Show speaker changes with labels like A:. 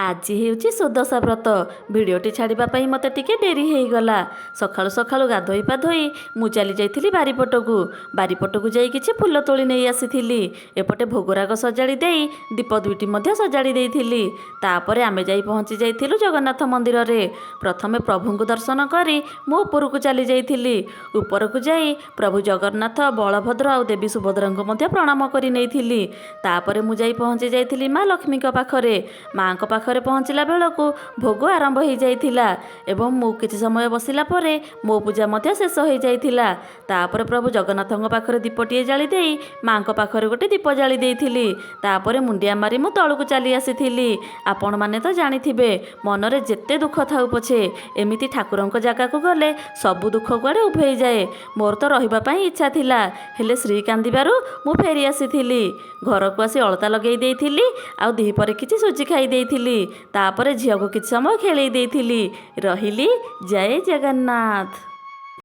A: ଆଜି ହେଉଛି ସୁଦଶା ବ୍ରତ। ଭିଡ଼ିଓଟି ଛାଡ଼ିବା ପାଇଁ ମୋତେ ଟିକେ ଡେରି ହେଇଗଲା। ସକାଳୁ ସକାଳୁ ଗାଧୋଇ ପାଧୋଇ ମୁଁ ଚାଲି ଯାଇଥିଲି ବାରିପଟକୁ। ବାରିପଟକୁ ଯାଇ କିଛି ଫୁଲ ତୋଳି ନେଇ ଆସିଥିଲି। ଏପଟେ ଭୋଗରାଗ ସଜାଡ଼ି ଦେଇ ଦୀପ ଦୁଇଟି ମଧ୍ୟ ସଜାଡ଼ି ଦେଇଥିଲି। ତାପରେ ଆମେ ଯାଇ ପହଞ୍ଚି ଯାଇଥିଲୁ ଜଗନ୍ନାଥ ମନ୍ଦିରରେ। ପ୍ରଥମେ ପ୍ରଭୁଙ୍କୁ ଦର୍ଶନ କରି ମୁଁ ଉପରକୁ ଚାଲି ଯାଇଥିଲି। ଉପରକୁ ଯାଇ ପ୍ରଭୁ ଜଗନ୍ନାଥ, ବଳଭଦ୍ର ଆଉ ଦେବୀ ସୁଭଦ୍ରାଙ୍କୁ ମଧ୍ୟ ପ୍ରଣାମ କରି ନେଇଥିଲି। ତାପରେ ମୁଁ ଯାଇ ପହଞ୍ଚି ଯାଇଥିଲି ମା ଲକ୍ଷ୍ମୀଙ୍କ ପାଖରେ। ମାଙ୍କ ପାଖରେ ପହଞ୍ଚିଲା ବେଳକୁ ଭୋଗ ଆରମ୍ଭ ହେଇଯାଇଥିଲା ଏବଂ ମୁଁ କିଛି ସମୟ ବସିଲା ପରେ ମୋ ପୂଜା ମଧ୍ୟ ଶେଷ ହେଇଯାଇଥିଲା। ତାପରେ ପ୍ରଭୁ ଜଗନ୍ନାଥଙ୍କ ପାଖରେ ଦୀପଟିଏ ଜାଳି ଦେଇ ମାଙ୍କ ପାଖରେ ଗୋଟେ ଦୀପ ଜାଳି ଦେଇଥିଲି। ତାପରେ ମୁଣ୍ଡିଆ ମାରି ମୁଁ ତଳକୁ ଚାଲି ଆସିଥିଲି। ଆପଣମାନେ ତ ଜାଣିଥିବେ, ମନରେ ଯେତେ ଦୁଃଖ ଥାଉ ପଛେ ଏମିତି ଠାକୁରଙ୍କ ଜାଗାକୁ ଗଲେ ସବୁ ଦୁଃଖ କୁଆଡ଼େ ଉଭେଇ ଯାଏ। ମୋର ତ ରହିବା ପାଇଁ ଇଚ୍ଛା ଥିଲା, ହେଲେ ସ୍ତ୍ରୀ କାନ୍ଦିବାରୁ ମୁଁ ଫେରି ଆସିଥିଲି। ଘରକୁ ଆସି ଅଳତା ଲଗେଇ ଦେଇଥିଲି ଆଉ ଦ୍ୱିପହରେ କିଛି ସୁଜି ଖାଇ ଦେଇଥିଲି। ତାପରେ ଝିଅକୁ କିଛି ସମୟ ଖେଳେଇ ଦେଇଥିଲି। ରହିଲି, ଜୟ ଜଗନ୍ନାଥ।